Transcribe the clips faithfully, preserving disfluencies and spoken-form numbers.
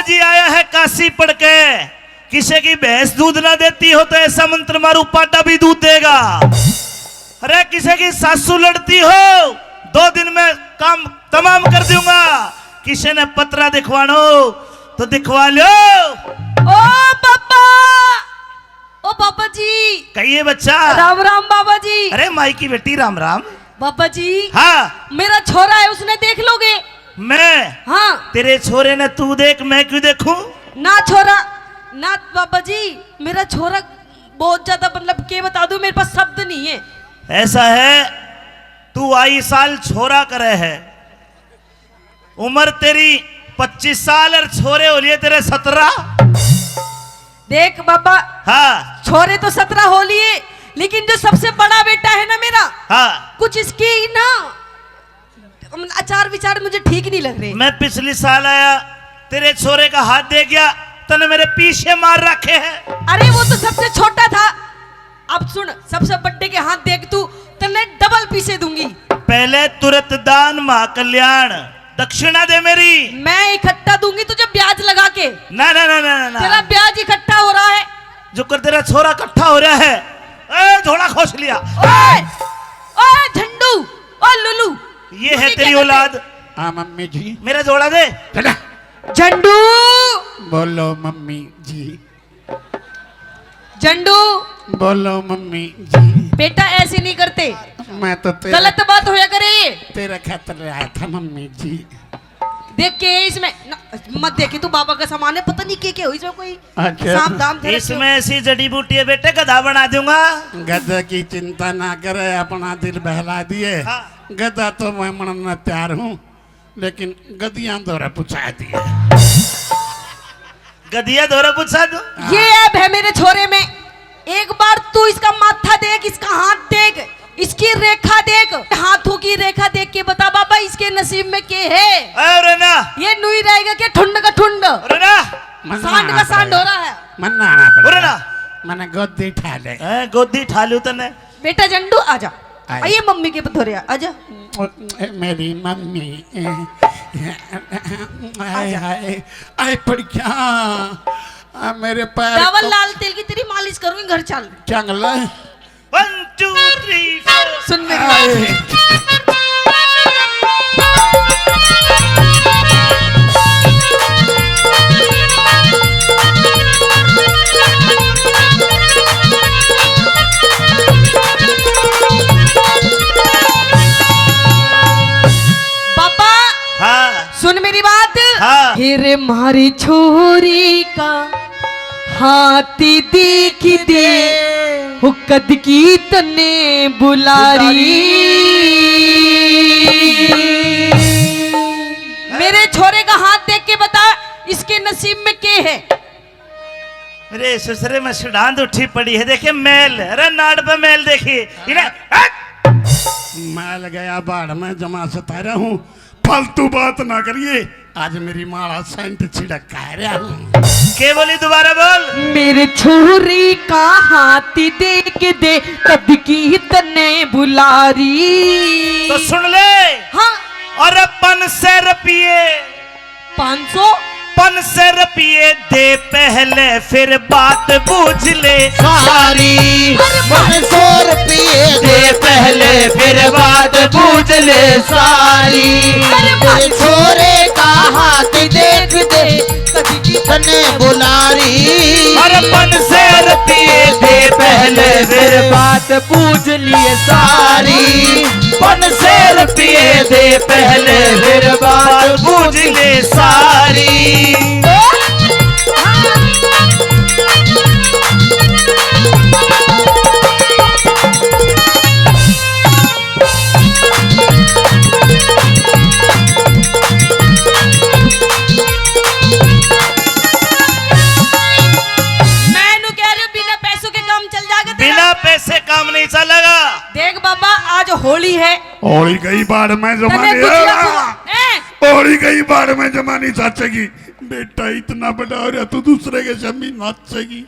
जी आया है काशी पढ़ के, किसी की भैंस दूध ना देती हो तो ऐसा मंत्र मारू, पाटा भी दूध देगा। अरे किसी की सासू लड़ती हो, दो दिन में काम तमाम कर दूंगा। किसी ने पतरा दिखवानो तो दिखवा लो। ओ बाबा, ओ बाबा जी। कहिए बच्चा। राम राम बाबा जी। अरे माई की बेटी, राम राम। बाबा जी। हाँ। मेरा छोरा है, उसने देख लोगे? मैं? हाँ। तेरे छोरे ने तू देख, मैं क्यों देखूं? ना छोरा, ना बाबा जी, मेरा छोरा बहुत ज्यादा, मतलब, के बता दूं, मेरे पास शब्द नहीं है। ऐसा है, तू आई साल छोरा करे है, उम्र तेरी पच्चीस साल और छोरे हो लिए तेरे सत्रह। देख बाबा, हाँ। छोरे तो सत्रह हो लिए, लेकिन जो सबसे बड़ा बेटा है ना मेरा, हाँ। कुछ इसकी ना, हम, आचार विचार मुझे ठीक नहीं लग रहे। मैं पिछली साल आया, तेरे छोरे का हाथ दे गया, तने मेरे पीछे मार रखे हैं। अरे वो तो सबसे छोटा था। अब सुन, सबसे बड़े के हाथ देख तू, तन्ने डबल पीसे दूंगी। पहले तुरंत दान महाकल्याण दक्षिणा दे मेरी। मैं इकट्ठा दूंगी तुझे ब्याज लगा के। ना, ना, ना, ना, ना, ना। तेरा ब्याज इकट्ठा हो रहा है। जो कर तेरा छोरा इकट्ठा हो रहा है। ए, झोला खोस लिया। ओए, ओए झंडू, ओ लुलू। ये है तेरी औलाद। हाँ मम्मी जी। मेरा झोला दे। चला। झंडू। बोलो मम्मी जी। झंडू। बोलो मम्मी जी। बेटा ऐसे नहीं करते। मैं तो तेरे, गलत बात होया करे ये। तेरे खातर लाया था मम्मी जी। देख के इसमें न, मत देखे तू, बाबा का सामान है, पता नहीं के के हो इसमें, कोई अच्छा। साम दाम धरे इसमें ऐसी जड़ी बूटी है बेटे, गधा बना दूंगा। गधे की चिंता ना करे, अपना दिल बहला दिए। हाँ। गधा तो मैं मनन तैयार हूँ, लेकिन गधियां धोरे पहुंचा दिए। गधिया धोरे पहुंचा दो। ये ऐब है मेरे छोरे में। एक बार तू इसका माथा देख, इसका हाथ देख, इसकी रेखा देख, हाथों की रेखा देख के बता बाबा, इसके नसीब में के है? अरे ना। ये नुई रहेगा के ठुंड का ठुंड? अरे ना। सांड का सांड हो रहा है। मन ना आना पड़ेगा। अरे ना। मैंने गोदी ठा ले। हैं, गोदी ठा लू तने। बेटा झंडू, आजा। आए। आइए, मम्मी के धोरे आ, आजा। मेरी मम्मी। आए, आजा। आए, आए, पड़ गया। आ, मेरे पैर धवल को लाल तेल की तेरी मालिश करूंगी, घर चल। क्या गल है? One, two, three, four। सुन मेरी बात। आए। बाबा, हाँ। सुन मेरी बात। हाँ। फिर मारी छोरी का हाथ देख दे, हो कद की तन्ने बुलारी। मेरे छोरे का हाथ देख के बता, इसके नसीब में के है? अरे ससुरे में सिडांत उठी पड़ी है, देखे मैल, अरे नाड़ पे मैल देखी इन्हें, हट! मैल गया बाढ़ में, जमा सतारा हूँ, फालतू बात ना करिए। आज मेरी माला सेंट छिड़क कह रहा हूँ। के बोली, दोबारा बोल। मेरे छोरी का हाथ देख दे, कद की तन्ने बुलारी। तो सुन ले। हाँ। और पन से रुपये पाँच सौ। पन से रुपये दे पहले, फिर बात बूझ ले सारी। पन सौ रुपये दे पहले, फिर बात बूझ ले सारी। अरे तेरे छोरे का हाथ देख दे, कभी किसने बुलारी। अरे पन से रुपये दे पहले, फिर बात बूझ लिए सारी। पन से रुपये दे पहले, फिर बात बूझ ले सारी। मैं नू कह रही हूँ, बिना पैसों के काम चल जाएगा तेरा? बिना पैसे काम नहीं चलेगा। देख बाबा, आज होली है। होली गई बाढ़ में जमानी, तने कुछ ना हुआ, हैं? होली गई बाढ़ में जमानी चाचेगी। बेटा इतना बड़ा हो रहा, तू दूसरे के जमीन नाचेगी।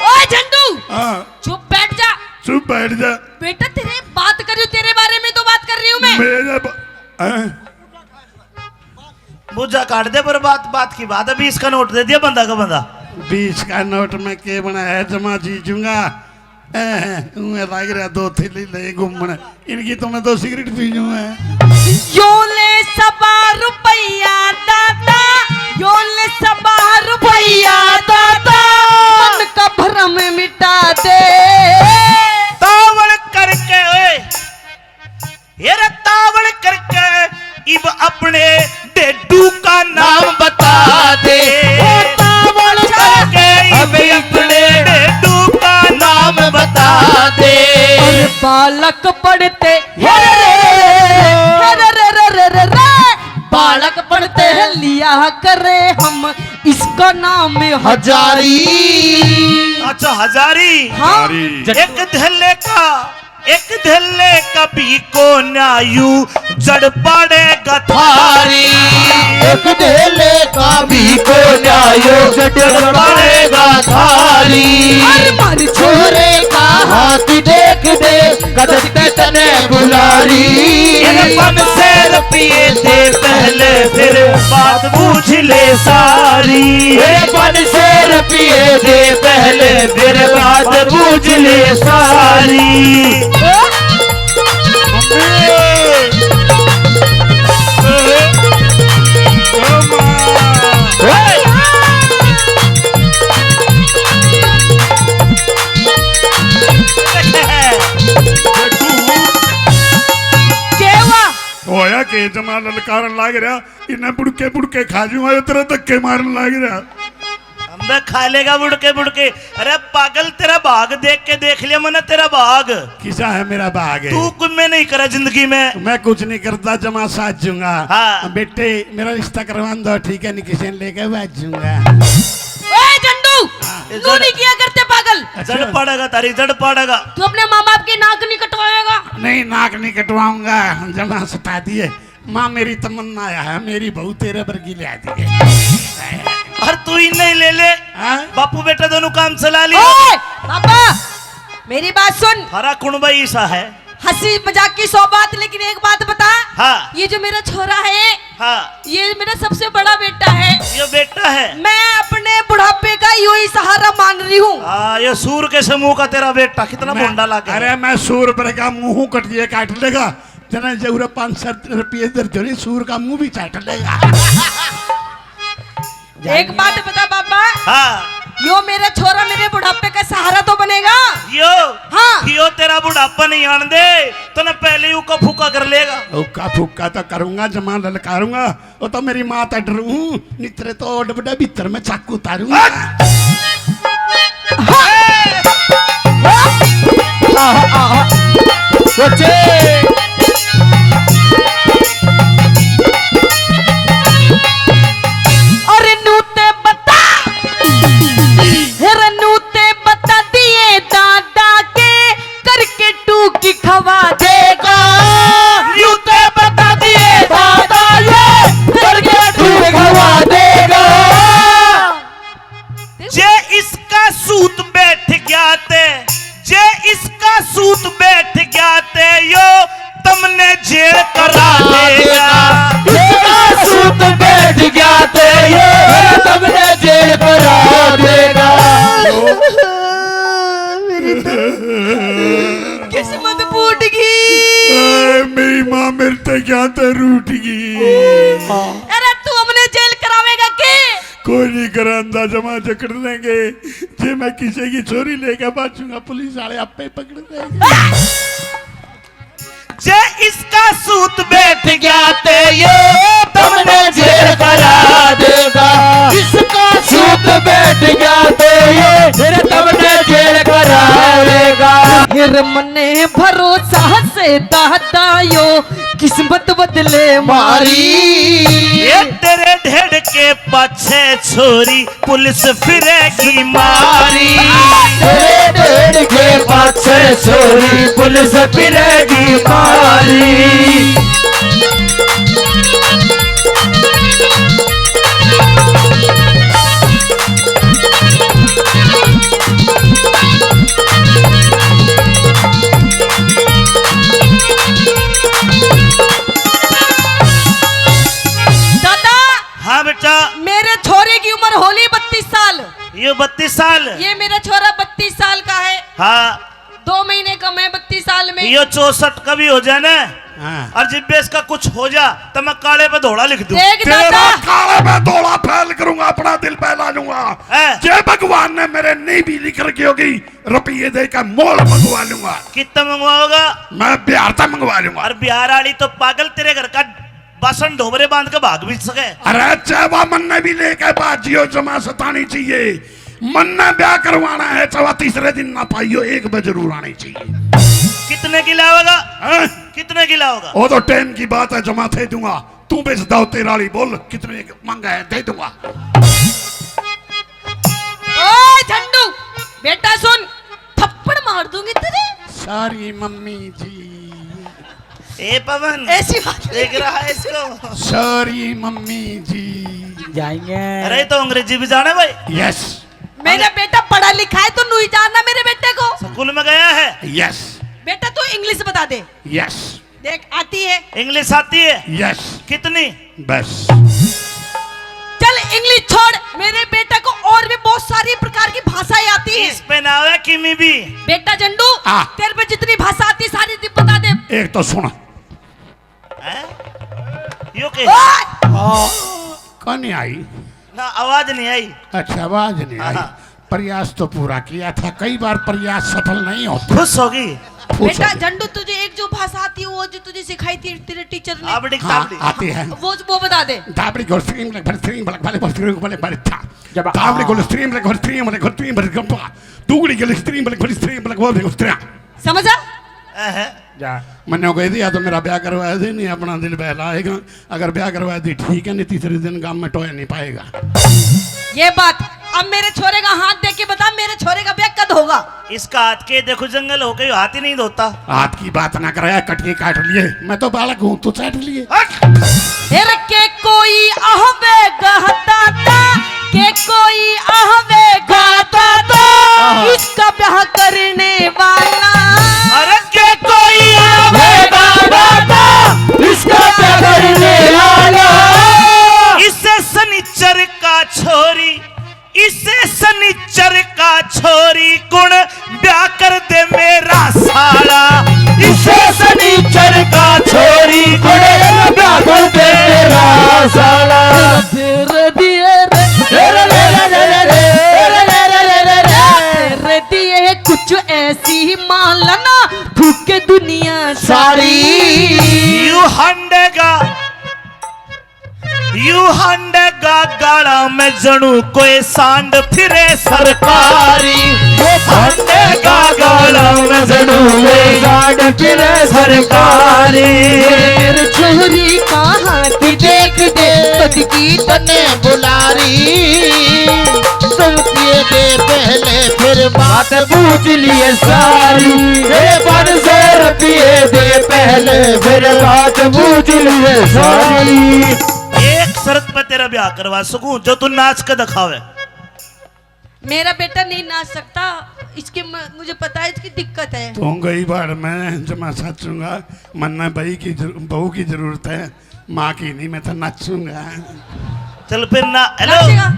ओए झंडू, हाँ। चुप बैठ जा। चुप बैठ जा। बेटा तेरे बात कर रही हूँ, तेरे बारे में तो बात कर रही हूँ मैं। मेरे बा-, हैं? बूझा काट दे, पर बात, बात की बात है, बीस का नोट दे दिया बंदा का बंदा। बीस का नोट में के बना है, जमा जी जूंगा। ए, उन्हें लाग रहा दो थैली ले घूमने, इनकी तो मैं दो सिगरेट पी लूं है। यो ले सबा रुपया दादा, यो ले सबा रुपया दादा, मन का भरम मिटा दे। तावड़ करके, ओए, ये रे तावड़ करके इब अपने डेडू का नाम बता दे। ओ तावड़ करके इब अपने डेडू का नाम बता दे। अरे बालक पढ़ते, हे रे रे रे रे, हे रे रे रे रे रे रे। बालक पढ़ते हैं लिया करे हम इसका नाम हजारी। अच्छा, हजारी। हाँ। हजारी। एक धेले का, एक धेले का भी को न्यायू जड़ पाड़ेगा थारी। एक धेले का भी को न्यायू जड़ पाड़ेगा थारी। अरे मारी छोरे का हाथ देख दे, कदम पे तने बुलारी। अरे पाँच सौ रुपये दे पहले, फिर बात बूझ ले सारी। अरे पाँच सौ रुपये दे पहले, फिर बात बूझ ले सारी। के हुआ? होया के जमा ललकारन लाग रहा, इन्हें बुड़के बुड़के खा जूंगा, ये तेरे धक्के मारन लाग रहा। अबे खा लेगा बुड़के बुड़के। अरे पागल, तेरा भाग देख के देख लिया मैंने, तेरा भाग। किसा है मेरा भाग? तू कुछ में नहीं करा जिंदगी में। मैं कुछ नहीं करता, जमा साथ जूंगा। हाँ। बेटे, मेरा रिश्ता करवा दो, ठीक है, नहीं किसी ने लेके भाग जूंगा। ओए झंडू, हाँ। तू नहीं किया करते पागल। अच्छा। जड़ पड़ेगा तारी, जड़ पड़ेगा। तू अपने माँ बाप की नाक नहीं कटवाएगा? नहीं, नाक नहीं कटवाऊंगा, जमा सता दिए। माँ मेरी तमन्ना है, मेरी बहू तेरे वर्गी ले आती है। और तू ही नहीं ले ले। हाँ? बापू बेटा दोनों काम चला लिया। ओए, पापा, मेरी बात सुन। हरा कुणबा ईसा है। हंसी मजाक की सौ बात, लेकिन एक बात बता। हाँ। ये जो मेरा छोरा है, हाँ। ये मेरा सबसे बड़ा बेटा है। ये बेटा है। मैं अपने बुढ़ापे का यो ही सहारा मान रही हूँ। हाँ, ये सूर के समूह का तेरा बेटा, कितना मैं, भोंडा लागे। अरे मैं सूर पर का मुंह कट दिए काट लेगा। जना जरूर पाँच सौ रुपये इधर जोड़ी, सूर का मुंह भी चाट लेगा। एक बात बता बाबा। हाँ। यो मेरा छोरा मेरे बुढ़ापे का सहारा तो बनेगा। यो। हाँ। यो तेरा बुढ़ापा नहीं आन दे, तने पहले ही उका फूका कर लेगा। उका फूका तो करूंगा, जमा ललकारूंगा। वो तो मेरी माँ तो डरू, नितरे तो ओड बड़ा भीतर में चाकू तारूंगा। सोचे। अरे नू ते बता, अरे नू ते बता दिए दादा के करके टूकी खवा देगा। यू ते बता दिए दादा ये करके टूकी खवा देगा। जे इसका सूत बैठ गया ते, जे इसका सूत बैठ गया ते यो तमने जेल करा देगा। इसका सूत बैठ गया ते यो तमने जेल करा देगा। मेरी तो किस्मत फूट गई। ए, मेरी माँ मेरे ते क्या ते रूठ गई। अरे तू हमने जेल करावेगा के? कोई नहीं करांदा, जमा जकड़ लेंगे। जे मैं किसी की छोरी लेके बाजूंगा, पुलिस वाले आपे पकड़ लेंगे। जे इसका सूत बैठ गया ते ये तमने जेल करा देगा। इसका सूत बैठ गया ते ये फिर तमने जेल करा देगा। फिर मने भरोसा से दादा यो किस्मत बदले मारी। ये तेरे ढेड़ के पाछे छोरी पुलिस फिरेगी मारी। तेरे ढेड़ के पाछे छोरी पुलिस फिरेगी मारी। दादा, हाँ बेटा। मेरे छोरे की उम्र होली बत्तीस साल। ये बत्तीस साल। ये मेरा छोरा बत्तीस साल का है। हाँ। दो महीने कम है बत्तीस साल में। यो चौसठ का भी हो जाए ना, हाँ। और जिब्बे इसका कुछ हो जा, तो मैं काले पे धोला लिख दूं। देख तेरा दादा। काले पे धोला फेल करूंगा, अपना दिल बहला लूंगा। हैं? जे भगवान ने मेरे नहीं भी लिख रखी होगी, रुपये दे के मोल मंगवा लूंगा। कितना मंगवाओगा? मैं बिहार से मंगवा लूंगा। और बिहार वाली तो पागल तेरे घर का बासन ढोबरे बांध के भाग भी सके। अरे चाहे मन्ने भी लेके बाजियो, जमा सतानी चाहिए। मन्ने ब्याह करवाना है, चाहे तीसरे दिन ना पाइयो, एक बजे जरूर आनी चाहिए। कितने की लाओगा? हैं? कितने की लाओगा? वो तो टाइम की बात है, जमा थे दूंगा। तू बेच दाओ, तेरा वाली बोल, कितने की मांगा है, दे दूंगा। ओए झंडू, बेटा सुन, थप्पड़ मार दूंगी तेरे। सॉरी मम्मी जी। ए पवन, ऐसी बात नहीं। देख रहा है इसको? सॉरी मम्मी जी। जाएंगे। अरे, तो अंग्रेजी भी जाने भाई? यस। मेरा बेटा पढ़ा लिखा है, तो नहीं जानना मेरे बेटे को? स्कूल में गया है? यस। बेटा, तू इंग्लिश बता दे। यस। देख, आती है। इंग्लिश आती है? यस। कितनी? बस। चल, इंग्लिश छोड़, मेरे बेटे को और भी बहुत सारी प्रकार की भाषाएं आती हैं। इस पे ना आवे किमी भी। बेटा झंडू, हाँ। तेरे पे जितनी भाषा आती, सारी दी बता दे। एक तो सुन। हैं? यो के? ओए! कौन नहीं आई? ना, आवाज नहीं आई। अच्छा, आवाज नहीं आई। हाँ। प्रयास तो पूरा किया था, कई बार प्रयास सफल नहीं होता। खुश होगी। पूछो। बेटा झंडू, तुझे एक जो भाषा आती है, वो जो तुझे सिखाई थी तेरे टीचर ने, दाबड़ी, हाँ, दाबड़ी। आती है। वो, वो बता दे। दाबड़ी गोल स्ट्रीम लग भर स्ट्रीम लग भले भर स्ट्रीम भले भर था। जब दाबड़ी गोल स्ट्रीम लग भर स्ट्रीम लग भर स्ट्रीम भर गप्पा। दुगड़ी गोल स्ट्रीम लग भर स्ट्रीम लग वो भी उस तरह। समझा? अहं। जा। मन्ने कह दिया तो मेरा ब्याह करवा दे, नहीं अपना दिल बहलाएगा। अगर ब्याह करवा दी ठीक है, नहीं तीसरे दिन गांव में टोया नहीं पाएगा। ये बात, अब मेरे छोरे का हाथ देख के बता, मेरे छोरे का ब्याह कद होगा? इसका हाथ के देखो, जंगल हो गई, हाथ ही नहीं धोता। हाथ की बात ना कराया, कटिए काट लिए, मैं तो बालक हूँ, तू चाट लिए। हट। फिर के कोई आहवेगा दादा, के कोई आहवेगा दादा, इसका ब्याह करने वाला। अरे के कोई आवेगा दादा, इसका ब्याह करने वाला। इसे सनिचर का छोरी, इसे सनिचर का छोरी कुण ब्याह कर दे मेरा साला। इसे सनिचर का छोरी कुण ब्याह कर दे मेरा साला। तेरे दिए रे, तेरे ले ले ले ले, तेरे ले ले ले ले, तेरे दिए कुछ ऐसी मालना, थूके दुनिया सारी। यू हंडेगा, यू हंडेगा गाला में जणू कोई सांड फिरे सरकारी। वो हंडेगा गाला में जणू कोई सांड फिरे सरकारी। मेरे छोरी का हाथ देख दे, कद की तने बुलारी। सौंपिए दे पहले, फिर बात बूझ लिए सारी। ए, पाँच सौ रुपये दे पहले, फिर बात बूझ लिए सारी। एक शर्त पे तेरा ब्याह करवा सकूं, जो तू नाच के दिखावे। मेरा बेटा नहीं नाच सकता, इसके म-, मुझे पता है इसकी दिक्कत है। तू गई बार मैं जमा साचूंगा, मन्ना बहू की जरू-, बहू की जरूरत है। माँ की नहीं, मैं तो नाचूंगा। चल फिर ना, हेलो। नाचेगा।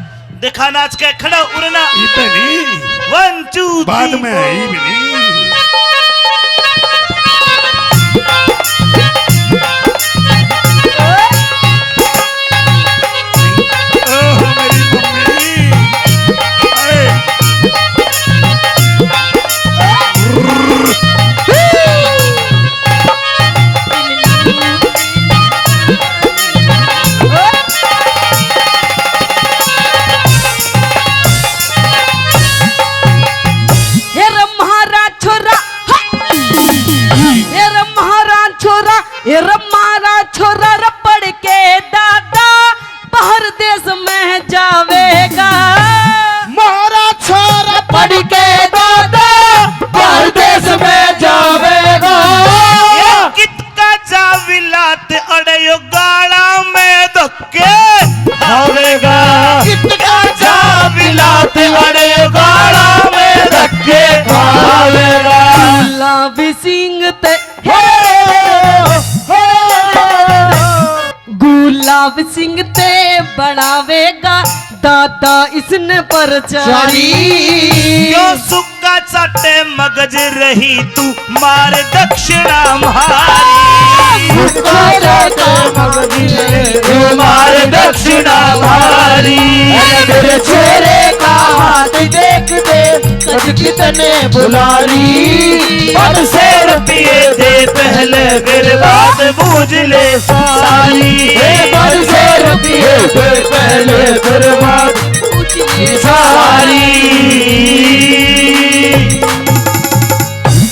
दिखा नाच के, खड़ा उड़ना। इतनी। One, two, बाद three, में four। आई भी नहीं। ओह, मेरी मम्मी। आए। हे रे म्हारा छोरा, हे रे म्हारा छोरा, हे रे म्हारा छोरा रे पढ़ के दादा परदेस में जावेगा। म्हारा छोरा पढ़ के दादा परदेस में जावेगा। ये कितका जा विलात अड़े यो गाला में धक्के खावेगा। कितका जा विलात अड़े यो गाला में धक्के खावेगा। गुलाब सिंह ते, हे, हे, गुलाब सिंह ते चढ़ावेगा दादा इसने परचारी। क्यों सुक्का चाटे मगज रही तू, मार दक्षिणा म्हारी। सुक्का चाटे मगज रही तू, मार दक्षिणा म्हारी। अरे मेरे छोरे का हाथ देख दे, कद कितने बुलारी। पाँच सौ रुपये दे पहले, फिर बात बूझ ले सारी। ए, पाँच सौ रुपये दे पहले, फिर बात